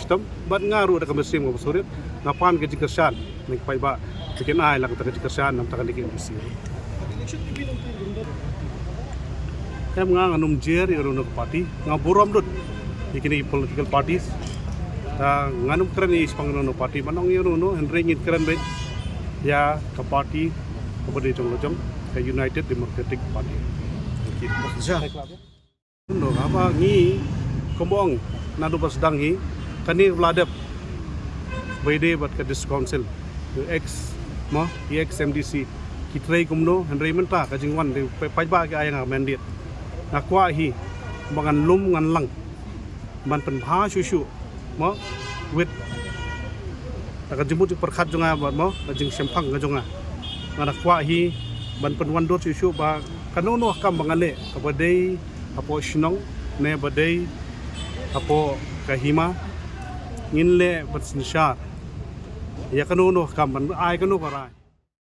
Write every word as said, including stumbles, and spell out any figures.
Tam, bad nga ruh da ka mynsiem kaba surit, nga pan ka jingkyrshan na ki paidbah ba kin ai lang ka jingkyrshan namar ka N D C. Em, nga ngan ym jer ïa kano kano ka party, nga burom lut ïa kine ki political parties. Te ngan ym kren ïa i spang kano kano ka party, ban ong ïa kano kano, hynrei ngin kren beit ïa ka party kaba dei jong la jong, ka United Democratic Party. Thank you. Sha. Kumno, haba ngi, kumba ong naduh ba sdang hi, kane ka la dep ba ïadei bad ka District Council, ex, mo, ex M D C, ki trei kumno, hynrei mynta ka jingwan, dei paidbah ki ai ïa nga mandate. Nga kwah hi ba ngan lum ngan lang, ban pynbha shuh shuh, mo, wit da ka jingmut jingpyrkhat jong nga bad, mo, ka jingshemphang ka jong nga. Nga da kwah hi ban pynwandur shuh shuh ba kano kano ka kam ba ngan leh, kaba dei hapoh shnong ne ba dei hapoh ka hima, ngin leh ban synshar ïa kano kano ka kam, ban ai kano ka rai.